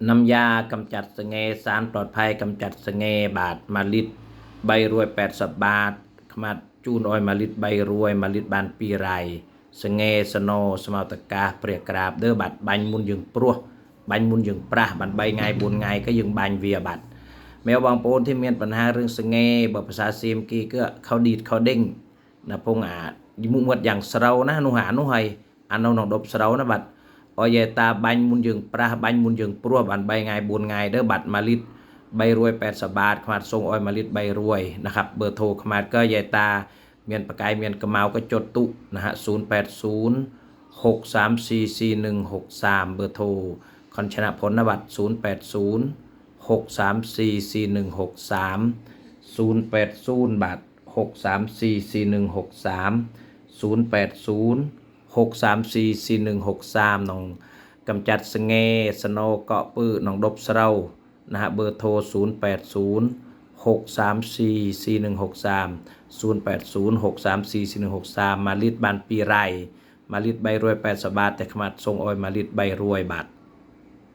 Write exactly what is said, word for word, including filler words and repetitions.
น้ำยากำจัดสะเง สารปลอดภัยกำจัดสะเง บาท มาลิตรใบรวยแปดสิบบาท ขมัดจูนออยมาลิตรใบรวย มาลิตรบานปีไร สะเง สโน สมาตกาเปรียกราบเด้อ บาท បាញ់មុនយើងព្រោះ បាញ់មុនយើងប្រាស់ បានបីថ្ងៃបួនថ្ងៃក៏យើងបាញ់វា បาท แม้บางคนที่មានปัญหาเรื่องสะเง បើភាសាសៀមគេក៏ខោឌីតខោដេង ណា ពងអា មុខមាត់យ៉ាងស្រូវណា នោះអានោះហើយ អានោះក្នុងដប់ស្រូវណា បาท អយេតាបាញ់មុនយើងប្រាស់ បាញ់មុនយើងព្រោះ បានបីថ្ងៃបួនថ្ងៃ เด้อ บาท มาลิตรใบรวยแปดสิบบาท ขมัดส่งออยมาลิตรใบรวยนะครับ เบอร์โทรขมัดก็ยายตาមានប្រកែមានកម្ៅក៏ចុចទុណាฮะ ศูนย์แปดศูนย์ หกสามสี่ สี่หนึ่งหกสาม เบอร์โทร คนชนะผลนะ บาท ศูนย์แปดศูนย์ หกสามสี่ สี่หนึ่งหกสาม ศูนย์แปดศูนย์ บาท หกสามสี่ สี่หนึ่งหกสาม ศูนย์แปดศูนย์ หกสามสี่ สี่หนึ่งหกสาม น้องกำจัดสะเง สโน เกาะปื้อ น้องดบสะเดา นะฮะ เบอร์โทร ศูนย์แปดศูนย์ หกสามสี่ สี่หนึ่งหกสาม ศูนย์แปดศูนย์ หกสามสี่ สี่หนึ่งหกสาม มาลิตรบานปีไร มาลิตรใบรวยแปดสิบบาท แต่ขมัดส่งออยมาลิตรใบรวย บาท